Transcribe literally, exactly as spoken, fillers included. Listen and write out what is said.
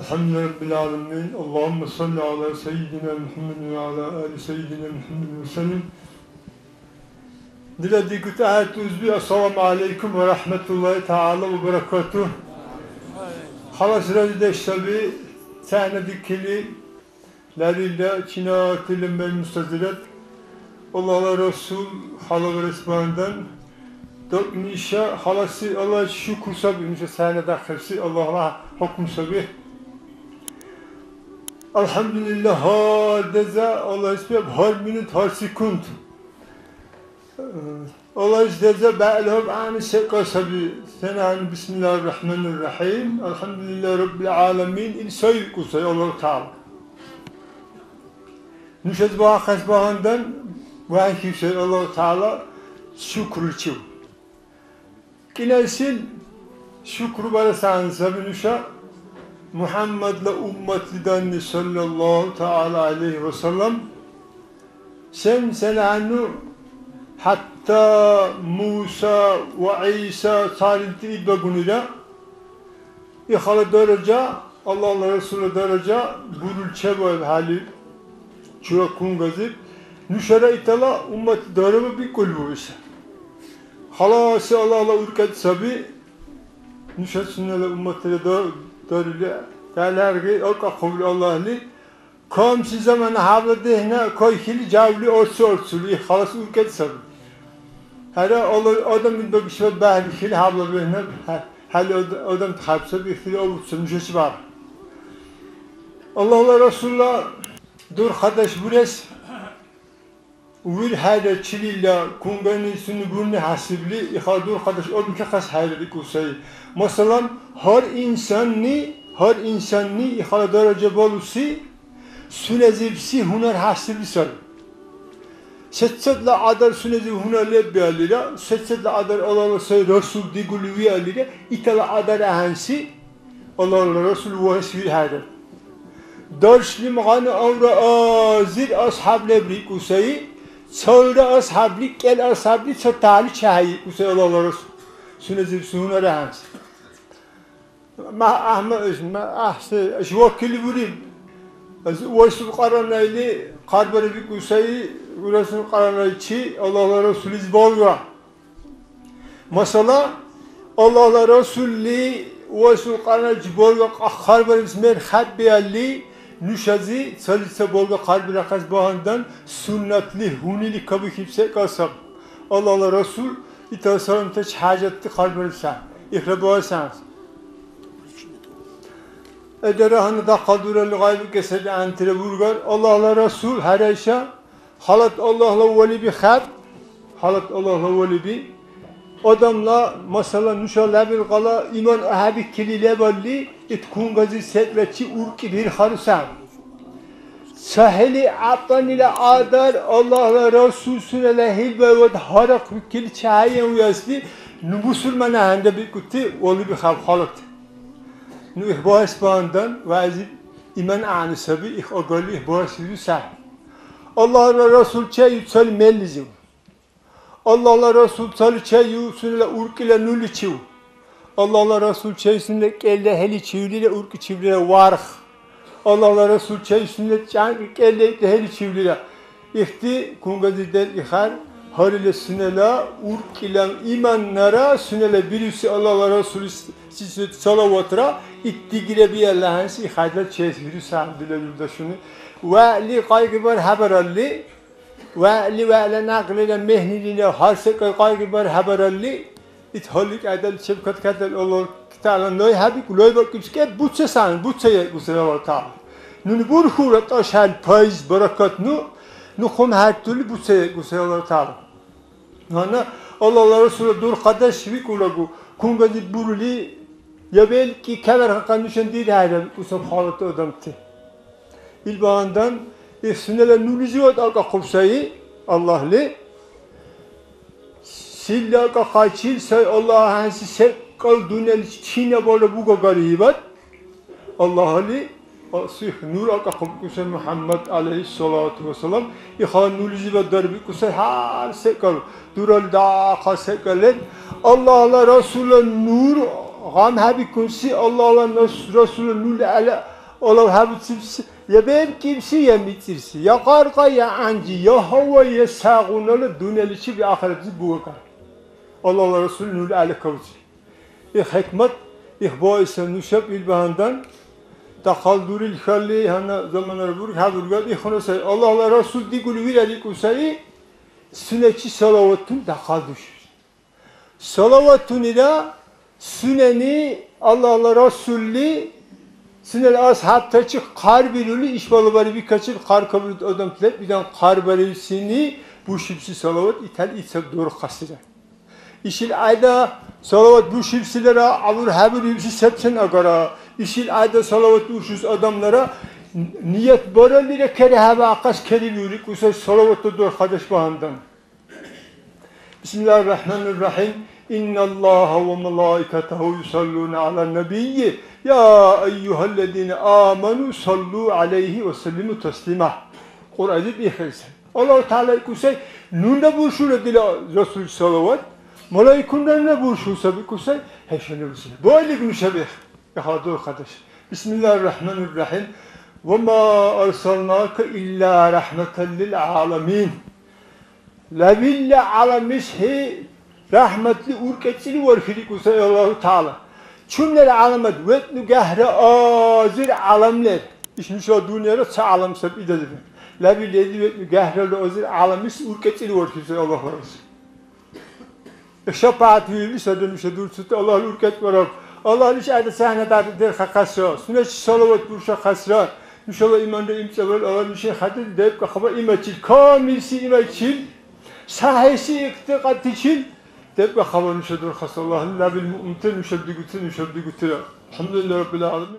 الحمد لله رب العالمين. اللهم صل على سيدنا محمد وعلى آل سيدنا محمد وسلم. Дила дигути гӀяхӀти узби, ассаламу гӀялайкум ва рахӀматуллахи тагӀяла ва баракатугь. Халаси разидеш саби, цахӀнадикили, ларилра чинабти лембер мустазирад. Аллагьла Расул халаварес багьандан, дакӀни иша халаси Аллагьчи шукру саби, нуша цахӀнадяхъибси Аллагьла хӀукму саби. АлхӀямдулиллагь, гьар деза Аллагьис беб, гьар минут, гьар секунд. Аллагьис деза бегӀлаб гӀягӀни секӀал саби. СенахӀенну, бисмиллагьир рахӀманир рахӀим, алхӀямдулиллагьи раббил гӀаламин, ил сай викӀуси Аллагь ТагӀяла. Нушази багьахъес багьандан вяхӀихьиб сай Аллагь ТагӀяла шукруличив. КӀинайсил шукру барес гӀягӀни саби нуша МухӀяммадла умматли данни, саллаллагьу тагӀяла гӀялайгьи ва саллам. Сен-сенахӀенну хӀятта Муса ва ГӀиса цархӀилти идбагунира, ихала даража, Аллагьла Расулла даража бурул чебаибхӀели, чула кунгазиб нушара итала уммат дараба бикӀулбу иша. Халаси Аллагьла уркӀецӀ саби, нуша сунела умматра да-, дарили, дяларги акӀахъубли Аллагьли, камси замана хӀябла дехӀна кайхьили жявли орцу-орцули, их халаси уркӀецӀ саби. ХӀера, Аллагь адам ил багишват бяхӀбихьили хӀябла дехӀна, хӀя-, хӀяли ад-, адамти хӀябсаби, ихтили авурцу нушачи барх. Аллагьла Расулла дурхъадеш бурес, вирхӀяйра чилилла кунгани сунни бурни хӀясибли, ихала дурхъадеш обикахъес хӀейрар икӀу сай. Масалан, гьар инсанни, гьар инсанни ихала даража балуси, сунезибси гьунар хӀясибли сари. Сецадла кьадар сунезиб гьунар леб биаллира, сецадла кьадар Аллагьла сай Расул дигули виаллира, итала кьадар ахӀенси, Аллагьла Расул вагьес вирхӀейрар. Даршлим гъану авра азир асхӀяб лебри икӀу сай, цалра асхӀябли, кӀел асхӀябли ца тяхӀли чехӀейикӀу сай Аллагьла Расул. Сунезиб сунара хӀянси. Ма-, гӀяхӀма-, ма-, гӀяхӀси, иш вакили буриб. Аз Уайсул Къаранайли хъарбариб икӀу сай, Уайсул Къаранайчи Аллагьла Расуллис балга. Масала, Аллагьла Расулли ва Сулкьаначи балга хъарбарибси мер хӀеббиалли, нушази цалица балга хъарбирахъес багьандан суннатли гьунили кабихьиб секӀал саб. Аллагьла Расул итала саламтачи хӀяжатти хъарбариб сай, ихра багьес гӀягӀнис. Эдара гьанна дахъал дурали гъайбикӀес хӀебиантира бургар. Аллагьла Расул, хӀера иша, халат Аллагьла валиби хӀеб, халат Аллагьла валиби. Адамла, масала, нуша лебилгъала иман ахӀебикили лебалли, ит кунгази секӀлачи уркӀи бирхарусан. ЦахӀели гӀятӀанила кьадар Аллагьла Расул сунела хӀилбайвад гьарахъбикили чехӀейэн виасли, ну бусурман ахӀенра бикӀути валиби хӀеб халат. Ну их багьес багьандан вягӀзиб иман гӀягӀни саби, их агарли их багьес вируси ахӀен. Аллагьла Расул чейу цали мерлизив. Аллагьла Расул цали чейу сунела уркӀила нуличив. Аллагьла Расул чейу сунела кӀелла хӀеличивлира уркӀичивлира варх. Аллагьла Расул чейу сунела чӀянкӀли кӀелла итла хӀеличивлира. Ихти кунгази делкӀихъяр, гьарилла сунела уркӀила иманнара сунела бируси Аллагьла Расулис салаватра ит дигира биалла хӀянси ихъайдал чес вируси гӀяхӀдила юлдашуни. ВегӀли къайгъибар хӀебаралли, вегӀли вегӀла някълила мегьнилила гьар секӀай къайгъибар хӀебаралли, ит гьалли кьяйдали чебкад-кьяйдали Аллагьу ТагӀяла лайхӀебикӀу, лайбакӀибси кӀел буцес гӀягӀни, буцая икӀуси Аллагьу ТагӀяла. Нуни бурхьулра тӀашхӀял пайз, баракат ну, ну хъумхӀертули буцая икӀуси Аллагьу ТагӀяла. Гьанна Аллагьла Расулла дурхъадеш викӀулагу, кунгазиб бурули, я белкӀи кавярхӀехъа нушани дирхӀяйра викӀусаб халати адамти. Ил багьандан, их сунела нулизивад акӀахъуб сай Аллагьли. Силли акӀахъайчил сай Аллагь хӀянси секӀал дунъяличи чинабалра бугагарихӀебад. Аллагьли асих нур акӀахъуб икӀуси МухӀяммад, гӀялайхиссалату вассалам. Ихала нулизивад дарбикӀуси гьар секӀал, дурали дахъал секӀал леб. Аллагьла Расулла нур ГъамхӀебикунси Аллагьла нас-, Расулла ну леала алав хӀебуцибси, я бебкӀибси, я мицӀирси, я кьаркьа, я гӀянжи, я гьава, я сегъунала дунъяличиб я ахиратлизиб бугакар. Аллагьла Расул ну леала кавци. Их хӀикмат, их баиса нушаб ил багьандан дахъал дурил халли, гьанна заманара бург хӀядургар ихуна сай. Аллагьла Расул дигули вирар икӀу сай, сунечи салаватун дахъал душуси. Салаватунира сунени Аллагьла Расулли сунела асхӀябтачи хъарбирули, ишбала барибикачиб хъаркабирути адамти леб, илан хъарбарибсини бушибси салават итал ицад дурхъасира. Ишилкьяйда салават бушибсилара гӀявур хӀябурибси сецен агара. Ишилкьяйда салават бушус адамлара ният бараллира керхӀеваахъес керибиули кӀусай салаватла дурхъадеш багьандан. بسم الله الرحمن الرحيم. إن الله وملائكته يصلون على النبي يا أيها الذين آمنوا صلوا عليه وسلموا تسليما. Кьуръайзиб ихъес. Аллагьу ТагӀяла икӀусай, нуна буршура дила Расул салават, малайкунрана буршу саби икӀусай, хӀешани бурсила. Бойлик нушаб их, ихъа дурхъадеш. بسم الله الرحمن الرحيم. وما أرسلناك إلا رحمة للعالمين. Лавилла гӀяламлис хӀи рахӀматли уркӀецӀили вархили икӀусай Аллагьу ТагӀяла. Чумлера гӀяламат ветӀну гехӀра азир гӀялам лер. Иш нуша дунъяра ца гӀялам саб идазиб. Лавилла ветӀну гехӀралра азир гӀяламлис уркӀецӀили вархили сай Аллагьла Расул. ШапагӀят вирули сари нуша дурцути Аллагьли уркӀецӀ бараб. Аллагьлис гӀяйда цахӀнатар дерхахъасра, сунечи салават буршахъасра, нушала иманра имцӀабарал Аллагьли нушани хатӀи дебкӀахъаба имачил, камилси имачил, сахӀиси ихтикъатичил дебкӀахъаба нуша дурхъас Аллагьли, лябил муъминти нуша дигути, нуша дигутира. АлхӀямдулиллагьи раббил гӀаламин.